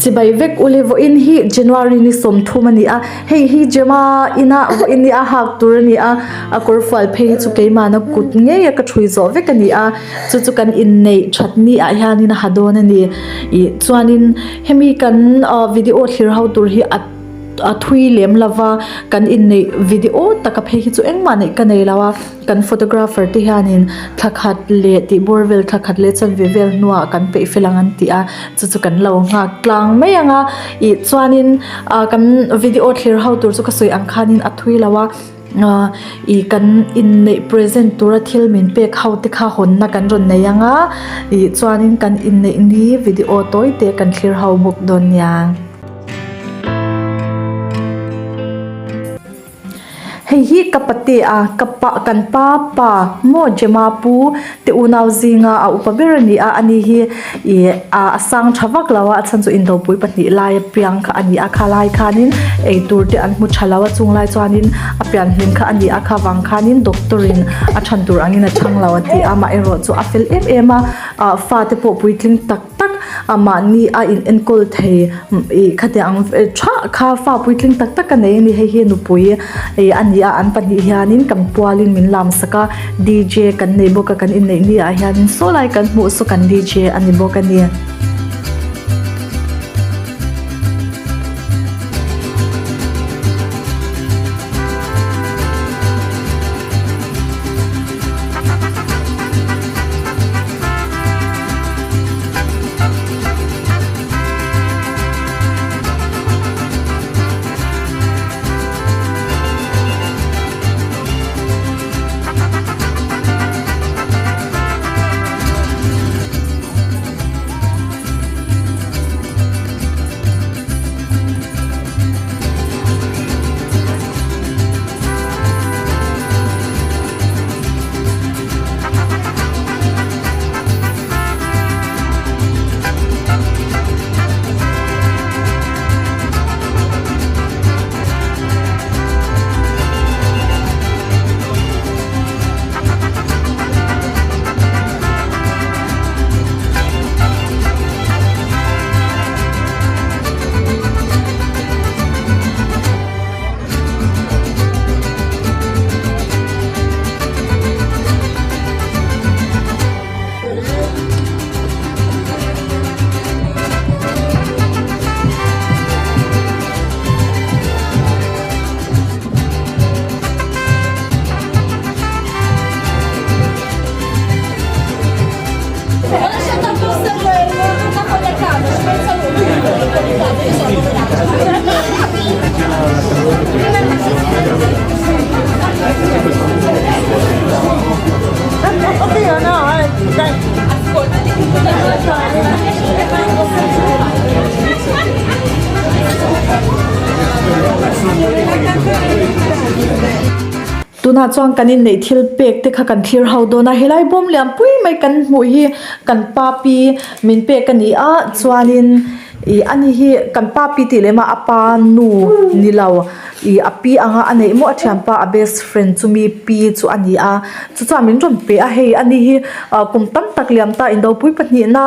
Chibai vek ule vawiin hi January ni 30 a ni a, hei hi Gemma ina vawiin ni a hak tur a ni a, a kawr fual phei hi chu keimahna kut ngei a ka thui zawh vek a ni a, chu chu kan inneih that ni ah hianin a ha dawn a ni. Ih chuanin hemi kan video thlir ho tur hi a a thui lem lova kan inneih video taka phei hi chu engmah neih ka nei lo a. Kan photographer te hianin thla khat leh tih bawr vel thla khat leh chanve vel hnuah kan peih fel ang an ti a chu chu kan lo nghak tlang mai ang a ih chuanin ah kan video thlir ho tur chu ka sawi ang khanin a thui lo a ah ih kan inneih present tura thil min pek ho te kha hawnna kan rawn nei ang a ih chuanin kan inneih ni video tawi te kan thlir ho bawk dawn nia. Hei hi ka pate a, ka pa kan pa pa maw Gemma pu te unau zinga a upa ber a ni a, ani hi ih a sang tha vak lo a, a chhan chu indopui pahnih lai apiang kha a ni a, kha lai khanin eitur te an hmu tha lo a, chung lai chuanin a pian hlim kha a ni a, kha vang khanin doctor in a chhan tur angin a chhang lo a ti a, amaherawh chu a fel em em a, ah fate pawh puitling tak. tak a mahni a in enkawl thei ih khatiang ang tha kha fa puitling tak tak a nei a ni hei hi nupui ih a ni a an pahnih hianin kan pualin min lam sak a D J kan nei bawk a kan inneih ni ah hianin saw lai kan hmuh saw kan D J a ni bawk a ni. Tunah chuan kan inneih thil pek te kha kan thlir ho dawn a helai bawm lian pui mai kan hmuh hi kan pa pi min pek a ni a chuanin ih ani hi kan pa pi tih lem a a pa nu ni lo ih a pi anga a neih maw a thianpa a best friend chumi pi chu a ni a chu chuan min rawn pe a hei ani hi ah kum tam tak liam ta indopui pahnihna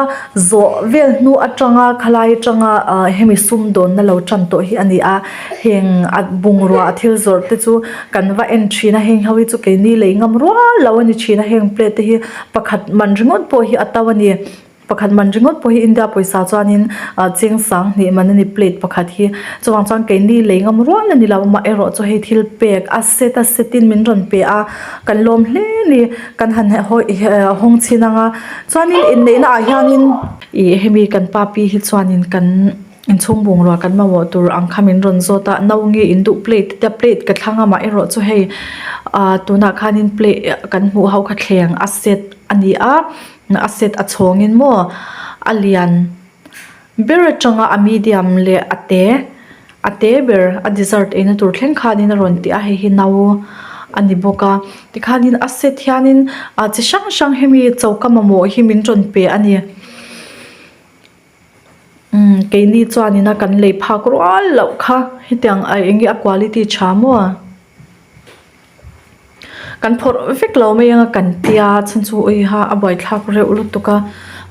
zawh vel hnu atanga khalai atanga ah hemi sumdawnna lo tan tawh hi a ni a heng a bungrua a thil zawrh te chu kan va en thin a heng ho hi chu keini lei ngam rual lo a ni thin a heng plate te hi pakhat man ringawt pawh hi a to a ni pakhat man ringawt pawh hi India pawisa chuanin ah cheng sang hnih man a ni plate pakhat hi chuvang chuan keini lei ngam rual a ni lo amaherawh chu hei thil pek a set a set in min rawn pe a kan lawm hle a ni kan han hawng chhin ang a chuanin inneihna ah hianin ih hemi kan pa pi hi chuanin kan. Inchhung bungrua kan mamawh tur ang kha min rawn zawt a, no nge in duh plate te plate ka thlang a amaherawh chu hei ah tunah khanin plate kan hmuh ho kha thleng a set a ni a, a set a chhawngin maw a lian ber atanga a medium leh a te a te ber a dessert eina tur thleng khanin a rawn ti a hei hi no a ni bawk a tikhanin a set hianin ah chi hrang hrang hemi choka mamawh hi min rawn pe a ni. Umm keini chuanin a kan lei phak rual loh kha hetiang a eng nge a quality tha maw kan phawrh vek lo mai ang a kan tia chhan chu ui ha a buaithlak reuh lutuk a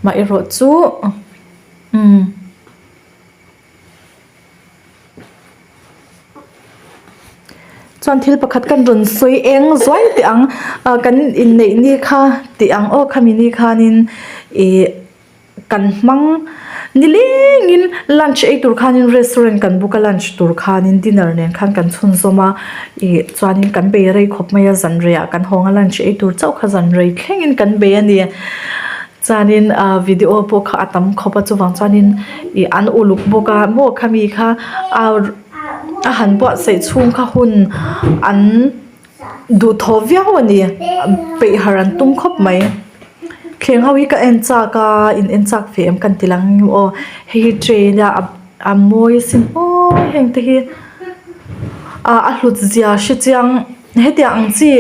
mah erawh chu umm. Chuan thil pakhat kan rawn sawi eng zuai teh ang ah kan inneih ni kha tih ang aw khami ni khanin ih kan hmang nilengin lunch ei tur khanin restaurant kan book a lunch tur khanin dinner nen khan kan chhunzawm a ih chuanin kan bei rei khawp mai a zan reiah kan hawng a lunch ei tur chauh kha zan rei thlengin kan bei a ni chuanin ah video pawh kha a tam khawp a chuvang chuanin ih an uluk bawk a maw khami kha ah a han buatsaih chhung kha hun an. Duhthawh viau a ni peih har an tum khawp mai thleng ho hi ka en chak a in en chak ve em kan ti lang ang aw hei hi train a a mawi asin aw heng te hi ah a hlut zia hre chiang hetiang ang chi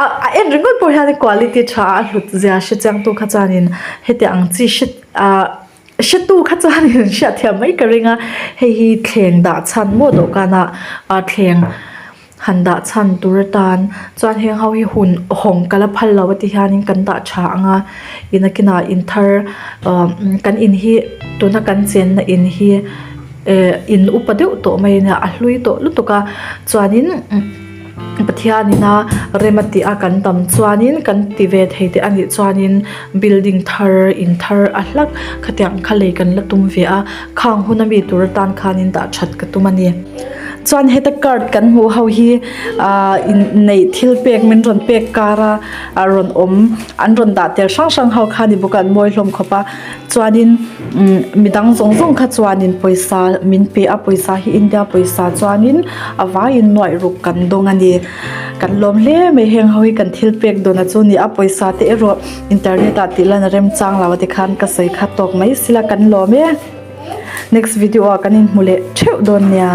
a a en ringawt pawh hian quality tha a hlut zia hre chiang tu kha chuanin hetiang ang chi hre ah hretu kha chuanin hriatthiam mai ka ring a hei hi thleng dah chhan maw dawhkanah ah thleng. Han dah chhan tur atan chuan heng ho hi hun hawng ka la phal lo a ti hianin kan dah tha ang a in a kinah in thar ah kan in hi tuna kan chenna in hi eh in upa deuh tawh mai a nia a hlui tawh lutuk a chuanin Pathianin a rem a tih a kan tam chuanin kan ti ve thei te a nih chuanin building thar in thar a hlak khatiang kha lei kan la tum ve a khang hun ami tur atan khanin dah that ka tum a ni. Chuan heta card kan hmuh ho hi ahh inneih thil pek min rawn pek kar a a rawn awm an rawn dah tel hrang hrang ho kha a ni bawk a an mawi hlawm khawp a chuanin umm midang zawng zawng kha chuanin pawisa min pe a pawisa hi India pawisa chuanin a vaiin nuaih ruk kan dawng a ni kan lawm hle mai heng ho hi kan thil pek dawn a chu ni a pawisa te erawh internet ah tih lan a remchang lo a tikhan ka sawi kha tawk mai sila kan lawm e. Next video ah kan inhmu leh theuh dawn nia.